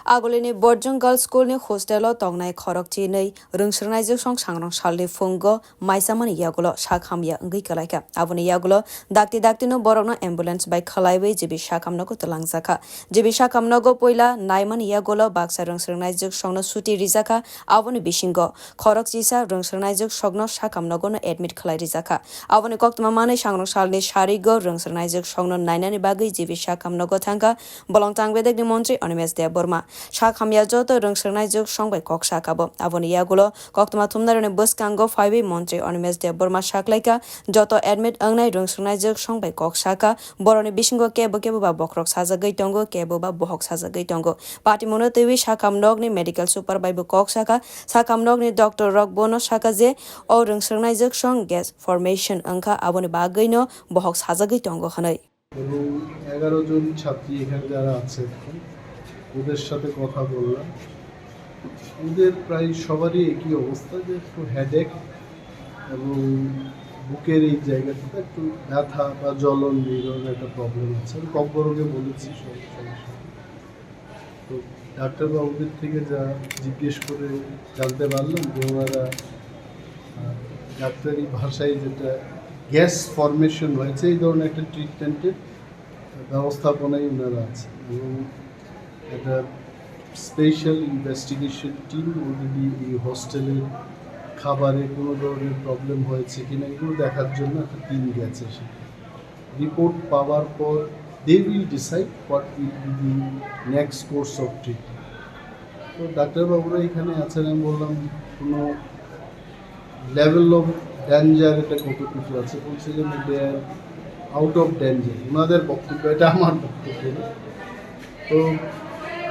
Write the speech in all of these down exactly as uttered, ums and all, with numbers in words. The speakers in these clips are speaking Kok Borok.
Agulini Borjong Girls School ni hostel o tongnai khorok chinwi rwngswrwngnaijwksong sangrong salni phungo maisamani yagulo sak hamya wngwi kwlaikha. Aboni yagulo dakti daktino borokno ambulance bai khwlaiwi G B sakhamnogo twlangjakha. G B sakhamnogo puila naimani yagulo baksa rwngswrwngnaijwksongno suti rijakha. Aboni bisingo khorok chisa rwngswrwngnaijwksongno sakhamnogono admit khwlai rijakha. Aboni koktwma manwi sangrong salni sarigo rwngswrwngnaijwksongno nainani bagwi G B sakhamnogo thangkha. Bolong tang bedekni montri Animesh Debbarma. Sak hamya joto rwngswrwngnaijwksong bai kok sakha bo. Aboni yagulo koktwma thumnairokni bwskango phaiwi montri Animesh Debbarma saklaikha, joto admit wngnai rwngswrwngnaijwksong bai kok sakha, borokni bisingo kebo kebo ba bokhorok sajagwi tongo, kebo ba bohok sajagwi tongo. Patimungno twiwi sakhamnokni medical super bai bo kok sakha, sakhamnokni doctor rok bono sakha je o rwngswrwngnaijwksong gas formation wngkha, aboni bagwino bohok sajagwi tongo hwnwi. এবং এগারো জন ছাত্রী এখানে যারা আছে এখন, ওদের সাথে কথা বললাম। ওদের প্রায় সবারই একই অবস্থা, যে একটু হেডেক এবং বুকের এই জায়গাটাতে একটু ব্যথা বা জ্বলন, এই ধরনের একটা প্রবলেম আছে। আমি ককবরকে বলেছি সব সমস্যা। তো ডাক্তারবাবুদের থেকে যা জিজ্ঞেস করে জানতে পারলাম যে ওনারা, আহ, ডাক্তারি ভাষায় যেটা গ্যাস ফর্মেশন হয়েছে, এই ধরনের একটা ট্রিটমেন্টের ব্যবস্থাপনায় ওনারা আছেন। এবং একটা স্পেশাল ইনভেস্টিগেশন টিম অলরেডি এই হোস্টেলের খাবারে কোনো ধরনের প্রবলেম হয়েছে কিনা এগুলো দেখার জন্য একটা টিম গেছে সেখানে। রিপোর্ট পাওয়ার পর they will decide what will be the next course of treatment. তো ডাক্তারবাবুরা এখানে আছেন, আমি বললাম কোনো লেভেল অফ ডেঞ্জার এটা কতটুকু আছে, বলছে যে they are out of danger। ওনাদের বক্তব্য, এটা আমার বক্তব্য না। তো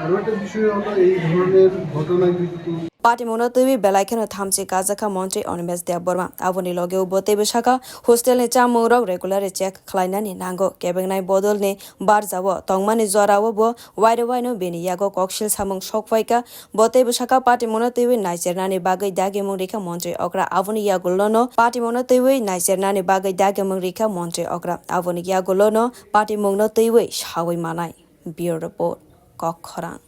আরও একটা বিষয় হলো, এই ধরনের ঘটনা কিন্তু Patimungno twiwi belai kheno thamchi kajakha montri Animesh Debbarma. Aboni logeo bo teibo sakha, hostel ni chamung rok regular check khlainani nango. Kebengnai bodol ni barjao tongmani jorao bo waire waino bini yago koksil samung sokphaikha. Bo teibo sakha, patimungno twiwi naichernani bagwi dagimung rikha montri okra. Aboni yagulono patimungno twiwi naichernani bagwi dagimung rikha montri okra. Aboni yagulono patimungno twiwi sawi manai. Bureau Report, Kok Khorang.